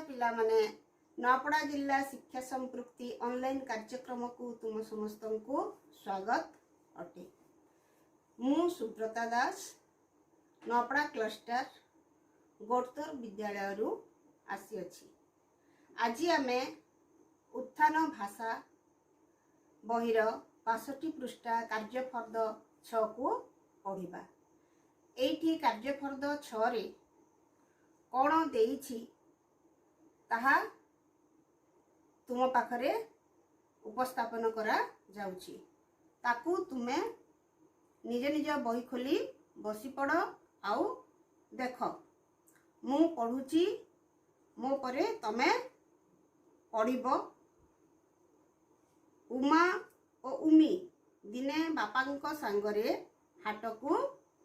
ପିଲାମାନେ, ନୂଆପଡ଼ା ଜିଲ୍ଲା ଶିକ୍ଷା ସମ୍ପୃକ୍ତି ଅନଲାଇନ୍ କାର୍ଯ୍ୟକ୍ରମକୁ ତୁମ ସମସ୍ତଙ୍କୁ ସ୍ୱାଗତ ଅଟେ। ମୁଁ ସୁବ୍ରତା ଦାସ, ନୂଆପଡ଼ା କ୍ଲଷ୍ଟର ଗୋଟତୋର ବିଦ୍ୟାଳୟରୁ ଆସିଅଛି। ଆଜି ଆମେ ଉତ୍ଥାନ ଭାଷା ବହିର 62 ପୃଷ୍ଠା କାର୍ଯ୍ୟଫର୍ଦ୍ଦ 6କୁ ପଢ଼ିବା। ଏଇଠି କାର୍ଯ୍ୟଫର୍ଦ୍ଦ 6ରେ କ'ଣ ଦେଇଛି, ତାହା ତୁମ ପାଖରେ ଉପସ୍ଥାପନ କରାଯାଉଛି। ତାକୁ ତୁମେ ନିଜ ନିଜ ବହି ଖୋଲି ବସିପଡ଼ ଆଉ ଦେଖ। ମୁଁ ପଢ଼ୁଛି, ମୋ ପରେ ତମେ ପଢ଼ିବ। ଉମା ଓ ଉମି ଦିନେ ବାପାଙ୍କ ସାଙ୍ଗରେ ହାଟକୁ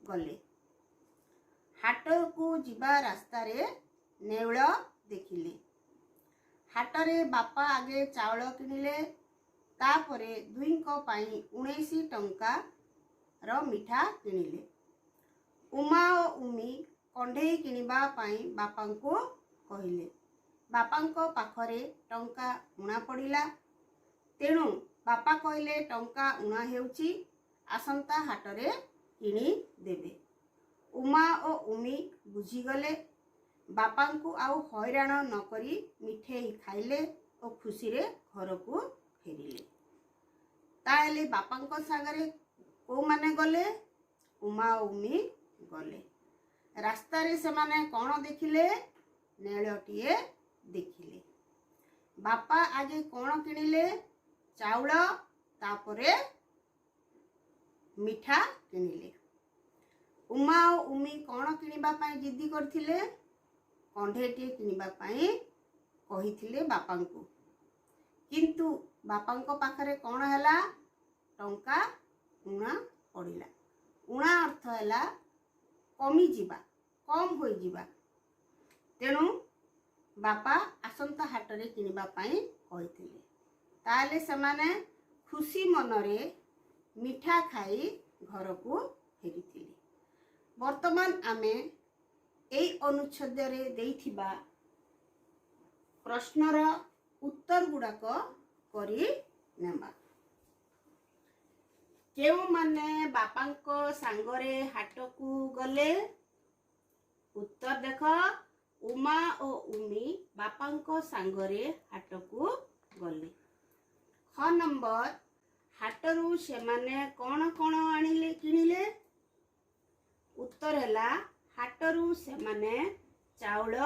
ଗଲେ। ହାଟକୁ ଯିବା ରାସ୍ତାରେ ନେଉଳ ଦେଖିଲେ। ହାଟରେ ବାପା ଆଗେ ଚାଉଳ କିଣିଲେ, ତାପରେ ଦୁହିଁଙ୍କ ପାଇଁ 19 ଟଙ୍କାର ମିଠା କିଣିଲେ। ଉମା ଓ ଉମି କଣ୍ଢେଇ କିଣିବା ପାଇଁ ବାପାଙ୍କୁ କହିଲେ। ବାପାଙ୍କ ପାଖରେ ଟଙ୍କା ଊଣା ପଡ଼ିଲା। ତେଣୁ ବାପା କହିଲେ, ଟଙ୍କା ଊଣା ହେଉଛି, ଆସନ୍ତା ହାଟରେ କିଣିଦେବେ। ଉମା ଓ ଉମି ବୁଝିଗଲେ। ବାପାଙ୍କୁ ଆଉ ହଇରାଣ ନକରି ମିଠେଇ ଖାଇଲେ ଓ ଖୁସିରେ ଘରକୁ ଫେରିଲେ। ତାହେଲେ ବାପାଙ୍କ ସାଙ୍ଗରେ କେଉଁମାନେ ଗଲେ? ଉମା ଓ ଉମି ଗଲେ। ରାସ୍ତାରେ ସେମାନେ କ'ଣ ଦେଖିଲେ? ନେଉଳଟିଏ ଦେଖିଲେ। ବାପା ଆଗେ କ'ଣ କିଣିଲେ? ଚାଉଳ, ତାପରେ ମିଠା କିଣିଲେ। ଉମା ଓ ଉମି କ'ଣ କିଣିବା ପାଇଁ ଜିଦ୍ଦି କରିଥିଲେ? କଣ୍ଢେଇଟିଏ କିଣିବା ପାଇଁ କହିଥିଲେ ବାପାଙ୍କୁ। କିନ୍ତୁ ବାପାଙ୍କ ପାଖରେ କ'ଣ ହେଲା? ଟଙ୍କା ଊଣା ପଡ଼ିଲା। ଊଣା ଅର୍ଥ ହେଲା କମିଯିବା, କମ୍ ହୋଇଯିବା। ତେଣୁ ବାପା ଆସନ୍ତା ହାଟରେ କିଣିବା ପାଇଁ କହିଥିଲେ। ତାହେଲେ ସେମାନେ ଖୁସି ମନରେ ମିଠା ଖାଇ ଘରକୁ ଫେରିଥିଲେ। ବର୍ତ୍ତମାନ ଆମେ ଏଇ ଅନୁଚ୍ଛେଦରେ ଦେଇଥିବା ପ୍ରଶ୍ନର ଉତ୍ତର ଗୁଡ଼ାକ କରି ନେବା। କେଉଁମାନେ ବାପାଙ୍କ ସାଙ୍ଗରେ ହାଟକୁ ଗଲେ? ଉତ୍ତର ଦେଖ, ଉମା ଓ ଉମି ବାପାଙ୍କ ସାଙ୍ଗରେ ହାଟକୁ ଗଲେ। ଖ ନମ୍ବର, ହାଟରୁ ସେମାନେ କ'ଣ କ'ଣ ଆଣିଲେ, କିଣିଲେ? ଉତ୍ତର ହେଲା, ହାଟରୁ ସେମାନେ ଚାଉଳ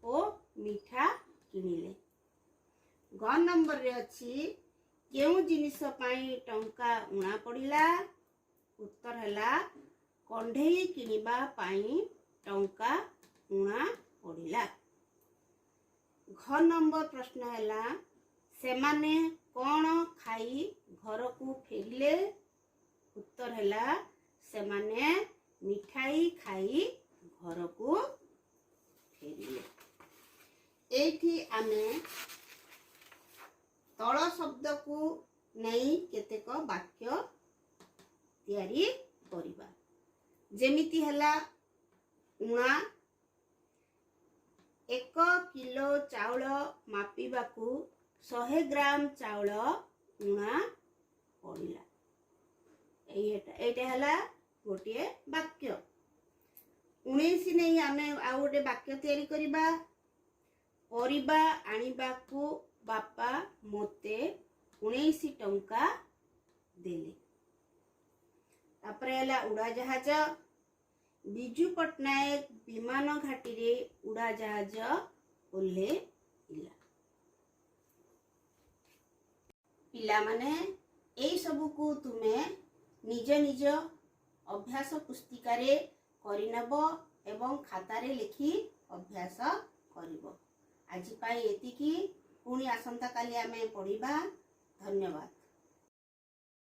ଓ ମିଠା କିଣିଲେ। ଗ ନମ୍ବରରେ ଅଛି, କେଉଁ ଜିନିଷ ପାଇଁ ଟଙ୍କା ଊଣା ପଡ଼ିଲା? ଉତ୍ତର ହେଲା, କଣ୍ଢେଇ କିଣିବା ପାଇଁ ଟଙ୍କା ଊଣା ପଡ଼ିଲା। ଘ ନମ୍ବର ପ୍ରଶ୍ନ ହେଲା, ସେମାନେ କ'ଣ ଖାଇ ଘରକୁ ଫେରିଲେ? ଉତ୍ତର ହେଲା, ସେମାନେ ମିଠାଇ ଖାଇ ଘରକୁ ଫେରିଲେ। ଏଇଠି ଆମେ ତଳ ଶବ୍ଦକୁ ନେଇ କେତେକ ବାକ୍ୟ ତିଆରି କରିବା। ଯେମିତି ହେଲା ଊଣା। 1 କିଲୋ ଚାଉଳ ମାପିବାକୁ 100 ଗ୍ରାମ ଚାଉଳ ଊଣା ପଡ଼ିଲା। ଏଇଟା ହେଲା ଗୋଟିଏ ବାକ୍ୟ। 19 ନେଇ ଆମେ ଆଉ ଗୋଟେ ବାକ୍ୟ ତିଆରି କରିବା। ପରିବା ଆଣିବାକୁ ବାପା ମୋତେ 19 ଟଙ୍କା ଦେଲେ। ତାପରେ ହେଲା ଉଡ଼ାଜାହାଜ। ବିଜୁ ପଟ୍ଟନାୟକ ବିମାନ ଘାଟିରେ ଉଡ଼ାଜାହାଜ ଓହ୍ଲେଇଲା। ପିଲାମାନେ, ଏଇ ସବୁକୁ ତୁମେ ନିଜ ନିଜ ଅଭ୍ୟାସ ପୁସ୍ତିକାରେ କରିନେବ ଏବଂ ଖାତାରେ ଲେଖି ଅଭ୍ୟାସ କରିବ। ଆଜି ପାଇଁ ଏତିକି। ପୁଣି ଆସନ୍ତାକାଲି ଆମେ ପଢ଼ିବା। ଧନ୍ୟବାଦ।